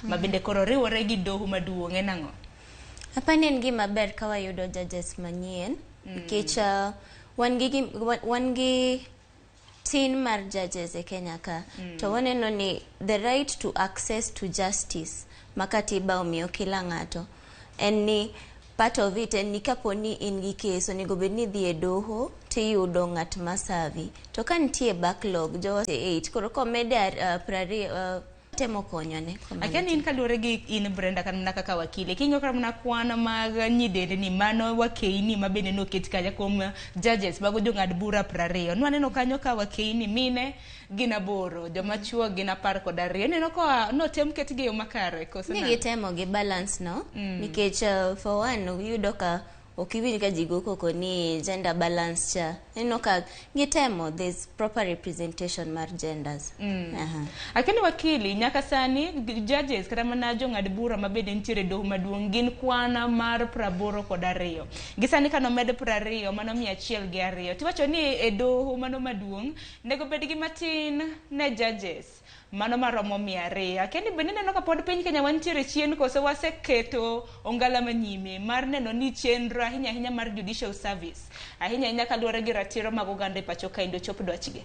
ma bende koro riwore gi doho maduong' en ang'o? Apani en gima ber ka wayudo judges manyien nikech wan gi tin mar judges e Kenya ka to waneno ni the right to access to justice ma katiba omiyo kila ng'ato en ni part of it en ni kapo ni in gi case, onego bed ni idhi e doho tiyudo ng'at ma serve. To ka nitie backlog jo 8 koro komede 20 temo konyone. Akia ni in kaluwore gi in Brenda kata mana kaka wakili king'iyo kata mana kwan mag nyidendni mano wakeini ma bende noket kacha kuom judges mago jong'ad bura 20 nwaneno kanyo ka wakeini mine gin 8, joma chuo gin 12. Ineno ka notem ketgi e yo makare koso ni nade? Gitemo gi balance no nikech for one iyudo ka ok iwinj ka ji go koko ni gender balance cha. Ineno ka gitemo, there's proper representation mar genders. Aha. Akeni wakili, nyaka sani judges kata mana jong'ad bura ma bende nitiere e doho maduong' gin kwan mar 82. Gi sani kanomed 20, mano 102. Tiwacho ni e doho mano maduong' nego bed gi matin ne judges mano maromo 200. Akia ni bende ineno ka pod piny Kenya wantiere chien koso waseketo ongala manyime mar neno ni chenro ahinya ahinya mar judicial service ahinya ahinya kaluwore gi ratiro mag oganda e pacho kaendi ochop dwachgi.